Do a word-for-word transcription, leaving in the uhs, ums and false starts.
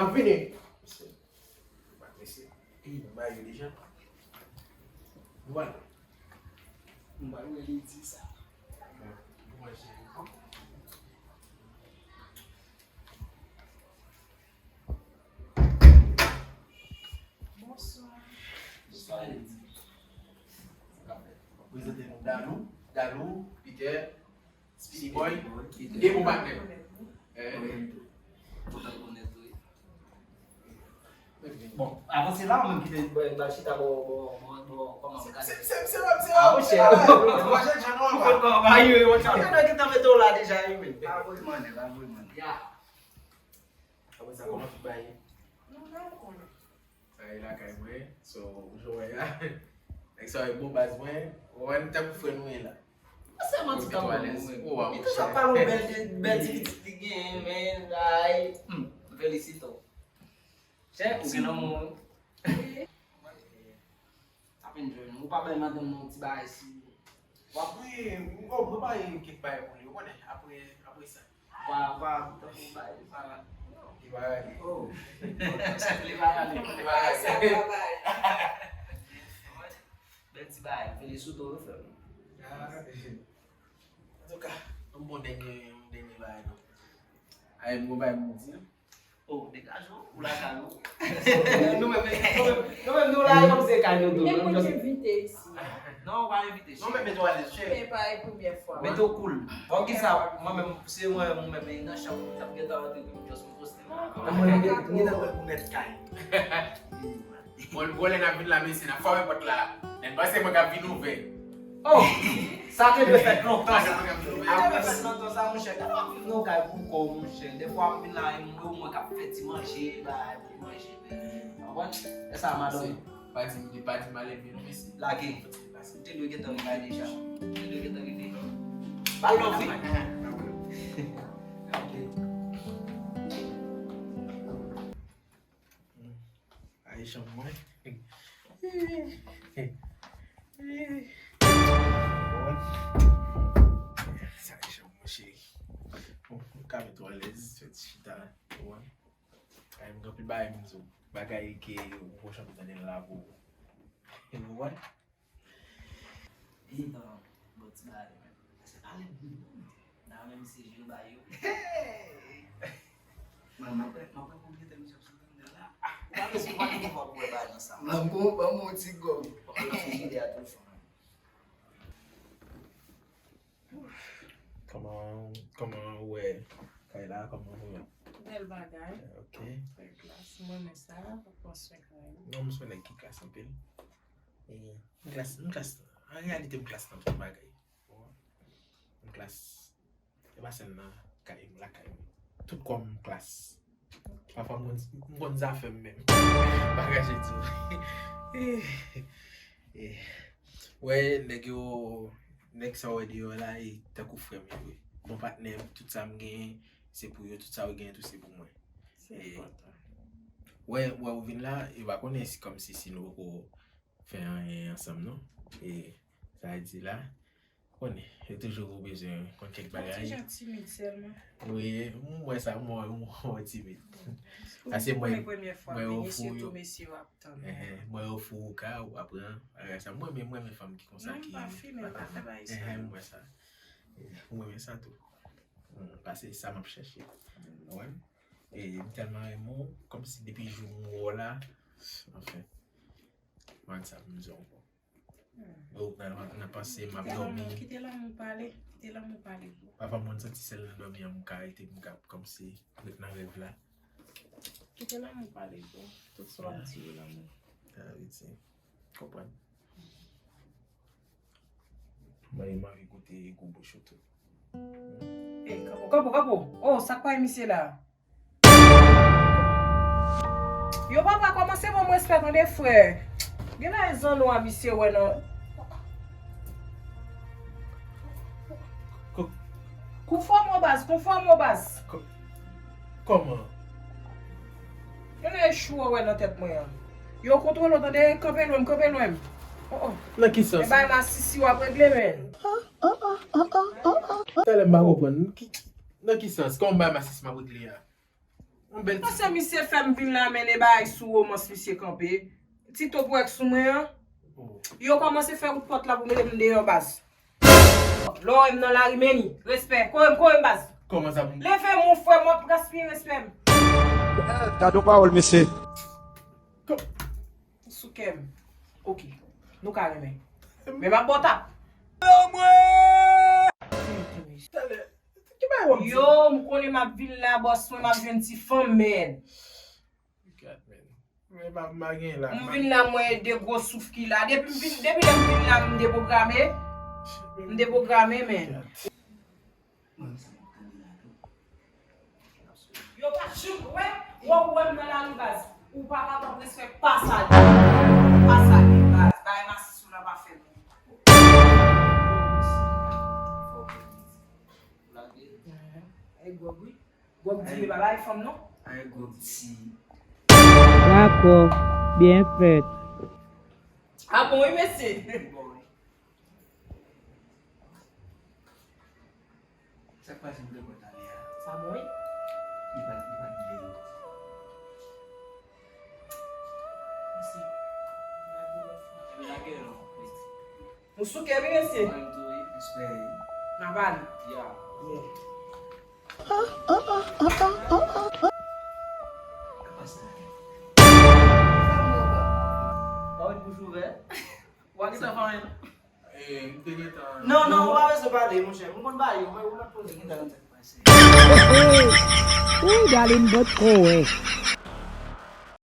Ap vini. Mesye. Mesye. Ey, nou bay yo deja. Nou bay. Nou bay, wi, li di sa. Bon, manje. Bonswa. Bonswa, Lady. Prezante nou Dalou, Dalou, Peter, Speedy Boy, e bon patnè. Eh. Kontan konnen tou. Bon, avanse la, ou menm ki te ba, ba chita bò, bò, bò, bò, kòman m ka di? Se, se, se, se, ah, monchè. Ou konn kòman bagay yo, monchè. Mwen gentan mete w la deja, wi, men. Pa voye mande, pa voye mande. Ya. Apre sa, kòman tout bagay ye? Non, non, konnen. Sa e lakay mwen, so, ou jwe a. Nèg sa e bon baz mwen, ou wè m tankou frè nou ye la. Mwen sèlman ti kanpe mwen. Li toujou ap pale yon bèl, bèl ti pitit li genyen, men, ay, hmm, m felisite w. Chè, ou gen lanmou. Ap enjoy nou. Ou pa bay madanm nan yon ti bagay si. W ap priye, ou, ou prepare kèk bagay pou li, ou konnen, apre, apre sa. Ou pa, ou pa, ou pa, ou pa, ou pa. Li pa rale. Oh. Li pa rale. Li pa rale. Bèl ti bagay, felisite w, frè m. Ah, antouka, yon bon dènye, yon dènye bagay, non. Ay, m gon bagay pou m di. Oh, degaje w, ou lakay ou. Nou menm, nou menm, nou menm, nou la, e kòmsi se kay nou tou. Men mwen te envite isi. Non, ou pa envite, cheri. Non, men mete w alèz, cheri. Men pa e premyè fwa. Mete w cool. Bon, kisa, mwen menm, se mwen, mwen menm, e nan chanm, m t ap gentan rantre, pou m just poste. Mwen, mwen, mwen, mwen, mwen, mwen, mwen, Bon, bon, lè n ap vin la, mesye, n ap fòme pòt la. Lè n panse mwen k ap vin ouvè. Oh! Sa te dwe fèt lontan, sa. Sa te dwe fèt lontan, sa, monchè. Gade w ap viv nan yon kay pou kò w, monchè. Dèfwa, m vin la, e mwen, mwen k ap fè ti manje, bay, pou manje. Ou konprann? E sa, madanm. Pa di, pa di malelve, non, mesye. Lage. Ou te dwe gentan rive deja. Ou te dwe gentan rive. Ba l love, wi. Ok. Ay, chanm mwen. Sa e chanm mwen, cheri. Bon, ou ka mete w alèz, fè ti chita. Ou wè? Ay, m gen anpil bagay m di w. Bagay ke ou poko janm tande la pou ou. Ou wè? Epa, bon ti bagay, men. Pase pale m. Nan men misye je l ba yo. Hey! Mwen, mwen, mwen, mwen, mwen, mwen, mwen, mwen, la. Ah, ou pa bezwen, ou pa gen devwa pou wè bagay nan sa. Ban m, ban m yon ti gòm. Ou pa gen frijidè a tou, fanm. Kòman, kòman ou wè kay la? Kòman ou wè? Bèl bagay. Ok. Trè klas. Mwen renmen sa. Ou pran swen kay ou. Non, m swen nèg ki klas anpil. E, m klas, m klas, an reyalite, m klas nan tout bagay. M klas, e pa sèlman kay m, lakay m. Tout kò m klas. Pafwa m konn, m konn zafè m menm. Pa kache di w. Eh, wè, nèg yo, nèg sa w wè deyò la, e tankou frè m yo ye. Bon patnè m, tout sa m genyen, se pou yo, tout sa yo genyen tou, se pou mwen. Se enpòtan. Wè, wè, ou vin la, e pa konnen si kòmsi si nou poko fè anyen ansanm, non. E sa vle di la, konnen, yo toujou bezwen konn kèk bagay. Ou ti jan timid sèlman. Wi, m wè sa, m wè, m wè w timid. Paske mwen, mwen ofri w yo. Ehe, mwen ofri w ka, ou pa pran. Bagay sa, mwen, mwen, mwen renmen fanm ki konsa, ki pa fimen, pa fè bagay sa. Ehe, m wè sa. M renmen sa tou. Paske sa m ap chèche. Ou wè? E m tèlman renmen w, kòmsi depi jou m wè w la, anfen, m pa konn sa pou m di w ankò. Yo, nan, nan panse m ap dòmi. Kite lanmou pale, kite lanmou pale, bro. Pafwa m konn santi sèl nan dòmi an m ka rete, m ka kòmsi ret nan rèv la. Kite lanmou pale, bro. Tout sa w ap di yo lanmou. Sa vle di, konprann. Mwen, m anvi goute gwo bouch ou tou. Ey, kanpo, kanpo, kanpo. Oh, sa k pa misye la? Yo papa, kòmanse ban m respè tande, frè. Gen bagay zanno a misye wè nan. Ko-, konfòme w baz, konfòme w baz. Ko-, kòman? Gen bagay chou a wè nan tèt mwen an. Yo kontwole w tande, kanpe lwen m, kanpe lwen m. Oh, oh. Nan ki sans? E bay masisi w ap regle, men. Talè m pa konprann. Ki, nan ki sans? Kòman bay masisi m ap regle a? Yon bèl ti... Paske misye fè m vin la mennen bagay sou romans misye kanpe. Ti topwèk sou mwen an. Yo kòmanse fè wout pòt la pou mete m deyò baz. Lè w wè m nan lari, Meni, respè. Kore m, kore m baz. Kòman sa pou... Leve, mon frè, m ap gaspiye respè m. Gade yon pawòl, mesye. Sou kè m. Ok. Nou ka renmen. Men m ap ba w tap. Yo, m konnen m ap vin la, bòs mwen, m ap jwenn ti fanm, men. Gad, men. Men pa, m pa gen la. M vin la, mwen, de gwo souf ki la. Depi m vin, depi lè m vin la, m depwograme. M depwograme, men. Yo pa janm wè, wè, wè m nan lari baz. Ou pa kapab respè pa sa li. Pa sa li baz. Bay masis ou la pa fè m. Ay, gwòg, wi. Gwòg di li pa bay fanm non. Ay, gwòg di. Dakò, byen fèt. A bon, wi, mesye. Sa k pase m te kwè talè a? Sa bon, wi. Li pa, li pa gen. Mesye. Lage non. Ou souke, wi, mesye. Mwen tou, wi. Respè. N a pale. Ya. Yeah. Sa pa sa. Pa wè bouch ouvè. Ou pa gentan fè anyen non. Eh, m te gentan... Non, non, ou pa bezwen pale, monchè. M konn pale, ou mèt poze kèk bagay nan tèt mwen. Ooh, darling, but kowe.